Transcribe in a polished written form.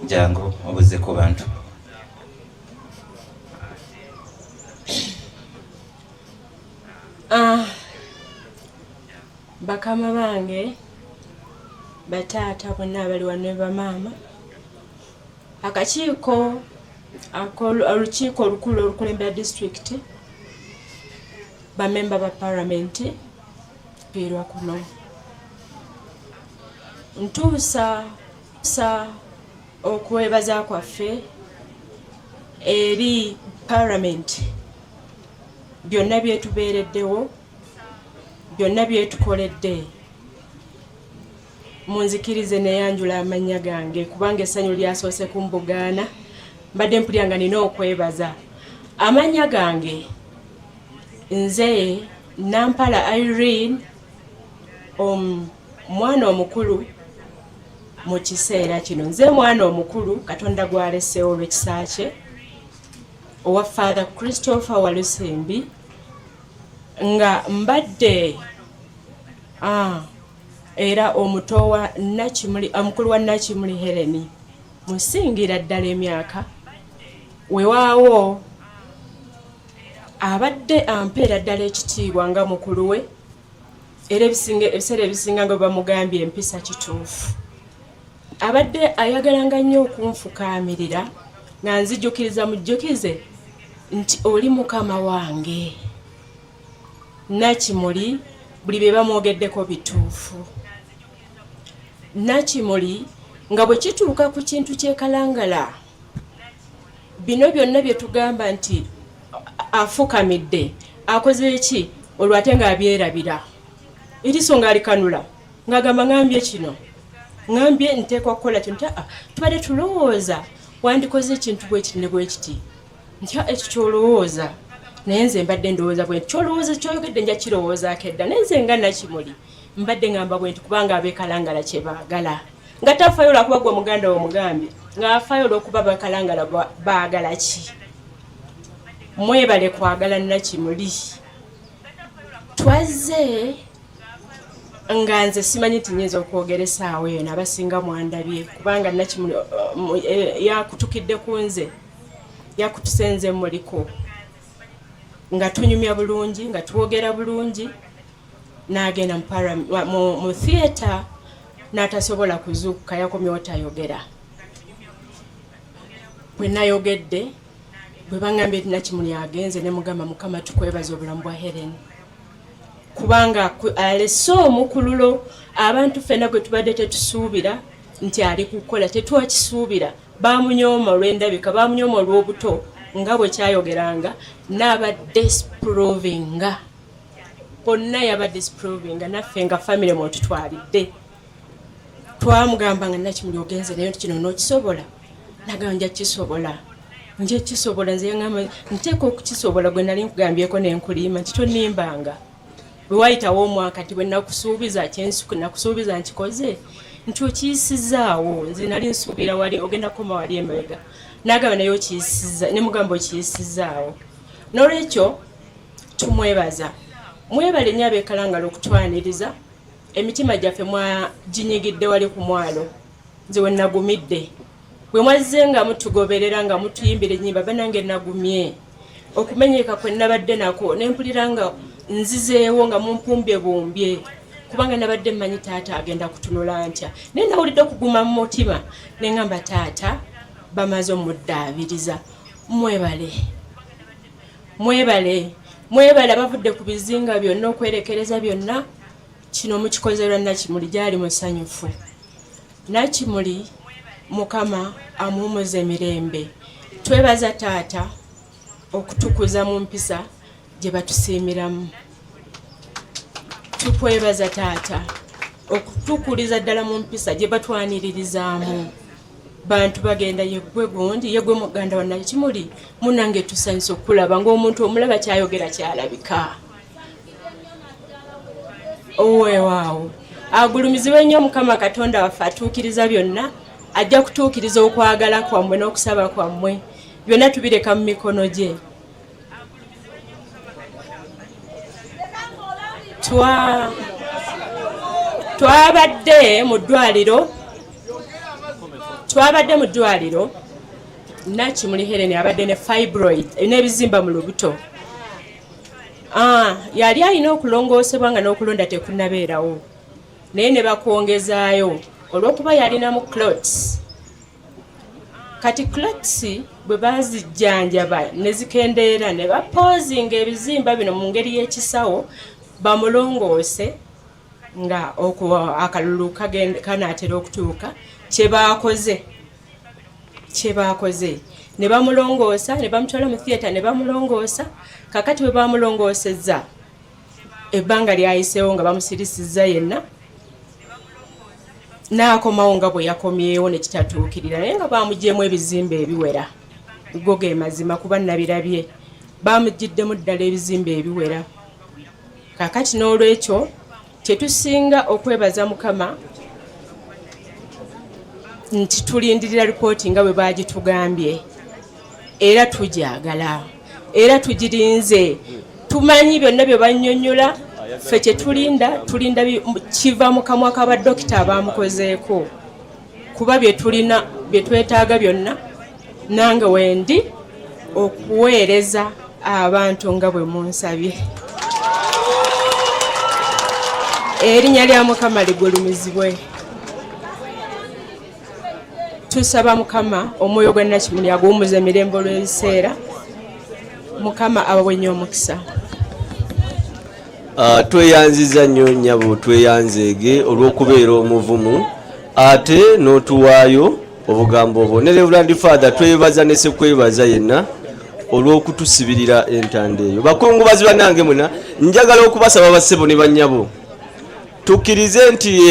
Jangu obuze ku bantu. Ah, bakama bange, bataata bonna abali wano ne bamaama, akakiiko olukiiko olukulu olukulembera disitulikiti, bamemba ba palamenti piirwa kuno, ntuusa sa okwebaza kwaffe eri palamenti byonna byetubeereddewo, byonna byetukoledde. Munzikirize neyanjula amannya gange kubanga essanyu lyasoose kumbugaana, mbadde mpulira nga nina okwebaza. Amannya gange nze Nampala Irene, omwana omukulu mu kiseera kino. Nze mwana omukulu Katonda gwaleseewo olw'ekisa kye owa Father Christopher Walusimbi, nga mbadde era omuto wa Nakimuli, omukulu wa Nakimuli Helen, musingira ddala emyaka. Weewaawo abadde ampeera ddala ekitiibwa nga mukulu we, era ebiseera ebisinga nga bamugambye empisa kituufu. Abadde ayagalanga nnyo okunfukaamirira nga nzijukiriza mujjukize nti oli mukama wange. Nakimuli buli bye bamwogeddeko bituufu. Nakimuli nga bwe kituuka ku kintu ky'ekalangala, bino byonna bye tugamba nti afukamidde akoze ki, olwo ate ng'abyerabira, eriiso ng'alikanula ng'agamba ŋambye kino, ŋambye nteekwa kukola kino, nti aa tubadde tulowooza wandikoze ekintu bwe kiti ne bwe kiti, nti ekyo ky'olowooza, naye nze mbadde ndowooza bwe nti, ky'olowooza ky'oyogedde nja kirowoozaako edda, naye nze nga Nakimuli mbadde ŋŋamba bwe nti, kubanga ab'ekalangala kye baagala. Nga tafaayo lwakuba gwe muganda we omugambye, ng'afaayo olw'okuba abakalangala baagala ki. Mwebale kwagala Nakimuli. Twazze nga nze simanyi nti nyinza okwogera essaawa eno, abasinga mwandabye kubanga Nakimuli yakutukidde ku nze, yakutuse nze muliko, nga tunyumya bulungi, nga twogera bulungi, n'agenda mu theatre n'atasobola kuzuukuka, yakomyewo tayogera. Bwe nayogedde, bwe baŋŋambye nti Nakimuli agenze, ne mugamba Mukama tukwebaza obulamu bwa Helen, kubanga alese omukululo abantu ffenna gwe tubadde tetusuubira nti ali kukola, tetwakisuubira. Bamunyooma olw'endabika, bamunyooma olw'obuto nga bwe kyayogeranga, n'aba disprovinga bonna, yaba disprovinga naffe nga famire mwotutwalidde. Twamugamba nga Nakimuli ogenze, naye nti kino n'okisobola, nagamba nja kisobola, nja kisobola. Nze yaŋŋamba nteeka okukisobola. Gwe nali nkugambyeko nenkuliima nti tonimbanga bwe wayitawo omwaka nti bwe nakusuubiza kyensuku nakusuubiza nkikoze, nti okiyisizaawo. Nze nali nsuubira wali ogenda kukoma wali emabega, nagamba naye okiyisiza, ne mugamba okiyisizaawo. N'olwekyo tumwebaza. Mwebale nnyo abeekalangala okutwaniriza. Emitima gyaffe mwaginyigidde wali ku mwalo, nze we nagumidde bwe mwazze nga mutugoberera nga mutuyimbira ennyimba. Banange, nagumye okumenyeka kwe nabadde nako, ne mpulira nga nzizeewo nga mumpumbye bumbye, kubanga nabadde mmanyi taata agenda kutunula ntya, naye nawulidde okuguma mu mutima ne ŋŋamba taata bamaze omuddaabiriza. Mwebale, mwebale, mwebale abavudde ku bizinga byonna okwerekereza byonna. Kino mukikoze lwa Nakimuli, gyali musanyufu. Nakimuli Mukama amuwumuze mirembe. Twebaza taata okutukuza mu mpisa gye batusiimiramu. Tukwebaza taata okutukuliza ddala mu mpisa gye batwaniririzaamu. Bantu bagenda yeggwe gundi, yeggwe muganda wa Nakimuli, munange tusanyusa okulaba ng'omuntu omulaba kyayogera kyalabika. Weewaawo, agulumizibwe nnyo Mukama Katonda waffe atuukiriza byonna. Ajja kutuukiriza okwagala kwammwe n'okusaba kwammwe, byonna tubireka mu mikono gye. Twabadde mu ddwaliro. Twabadde mu ddwaliro. Nakimuli Helen abadde ne fibroid, n'ebizimba mu lubuto. Yali alina okulongoosebwa nga n'okulonda tekunabeerawo, naye ne bakwongezaayo olw'okuba yalinamu clots. Kati clots bwe bazijjanjaba ne zikendeera, ne bapoozinga ebizimba bino mu ngeri y'ekisawo bamulongoose nga akalulu kanaatera okutuuka. Kye baakoze ne bamulongoosa, ne bamutwala mu theatre ne bamulongoosa. Kakati bwe bamulongoosezza, ebbanga lyayiseewo nga bamusirisizza yenna, n'akomawo nga bwe yakomyewo ne kitatuukirira, naye nga bamugyemu ebizimba ebiwera. Go ge mazima, kuba nabirabye, bamugiddemu ddala ebizimba ebiwera. Kakati n'olwekyo kyetusinga okwebaza Mukama nti tulindirira ripooti nga bwe bagitugambye, era tugyagala era tugirinze. Tumanyi byonna bye bannyonnyola, ffe kyetulinda, tulinda kiva mu kamwa k'abadokita abamukozeeko, kuba bye tulina bye twetaaga byonna. Nange wendi okuweereza abantu nga bwe munsabye. Erinnya lya Mukama ligulumizibwe. Tusaba Mukama omwoyo gwa Nakimuli aguwumuza emirembe olw'ebiseera. Mukama abawe nnyo omukisa. Tweyanziza nnyo nnyabo, tweyanzeege olw'okubeera omuvumu ate n'otuwaayo obugambo obwo. Ne Reverend Father twebaza ne sekwebaza yenna olw'okutusibirira entanda eyo. Bakungubazi bannange muna, njagala okubasaba, bassebo ne bannyabo, tukkirize nti